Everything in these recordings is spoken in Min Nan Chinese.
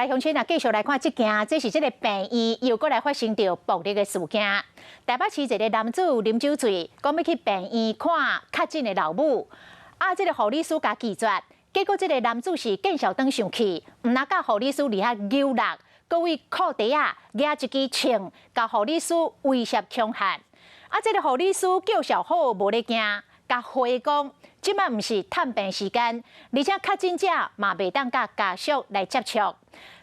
來鄉親啊，繼續來看這件，這是這个病院又閣來發生著暴力的事件。台北市一个男子啉酒醉，講欲去病院看確診的老母，啊，這个護理師共拒絕，結果這个男子是見笑轉生氣，毋但共護理師佇遐毆打，閣對褲袋仔攑一支槍，共護理師威脅恐嚇。啊，這个護理師叫囂好無咧驚，共回講，這擺毋是探病時間，而且確診者嘛袂當佮家屬來接觸。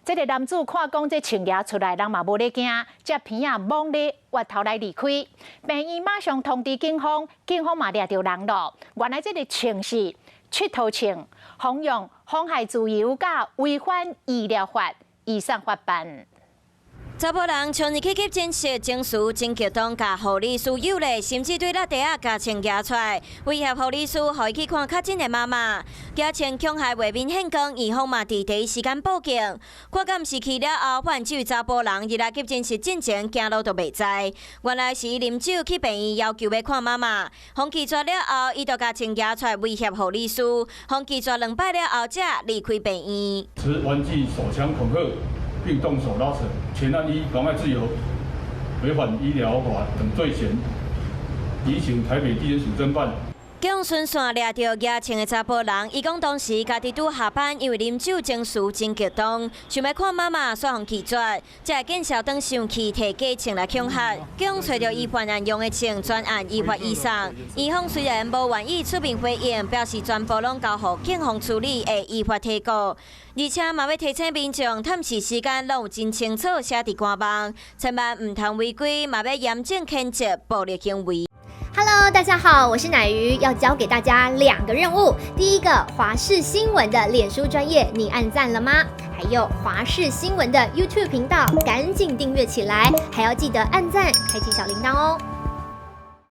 這个男子看講這槍舉出來，人嘛無咧驚，才鼻仔猛咧越頭來離開。病院馬上通知警方，警方嘛掠著人囉。原來這个槍是𨑨迌槍，予用妨害自由佮違反醫療法，移送法辦。查埔人衝入去急診室，情緒真激動，共護理師毆咧，甚至對落地仔共槍舉出來，威脅護理師，予伊去看確診的媽媽。舉槍恐嚇畫面現光，院方嘛佇第一時間報警。看監視器了後，發現這位查埔人入來急診室進前，行路都袂知。原來是伊啉酒去病院要求欲看媽媽，予拒絕了後，伊就共槍舉出來威脅護理師，予拒絕兩擺了後，才離開病院。持玩具手槍恐嚇，並動手拉扯，前案依妨礙自由、違反醫療法等罪嫌，移請台北地檢署偵辦。警巡線掠著舉槍的查埔人，伊講當時家己拄下班，因為啉酒情緒真激動，想欲看媽媽，煞予拒絕，才會見笑轉生氣，提假槍來恐嚇。警揣著伊犯案用的槍，專案依法移送。院方雖然無願意出面回應，表示全部攏交予警方處理，會依法提告。而且嘛欲提醒民眾，探視時間攏有真清楚寫佇官網，千萬毋通違規，嘛欲嚴正譴責暴力行為。 Hello，大家好，我是乃瑜，要交給大家兩個任務。第一個，華視新聞的臉書專頁，你按讚了嗎？還有華視新聞的 YouTube 頻道，趕緊訂閱起來，還要記得按讚，開啟小鈴鐺哦。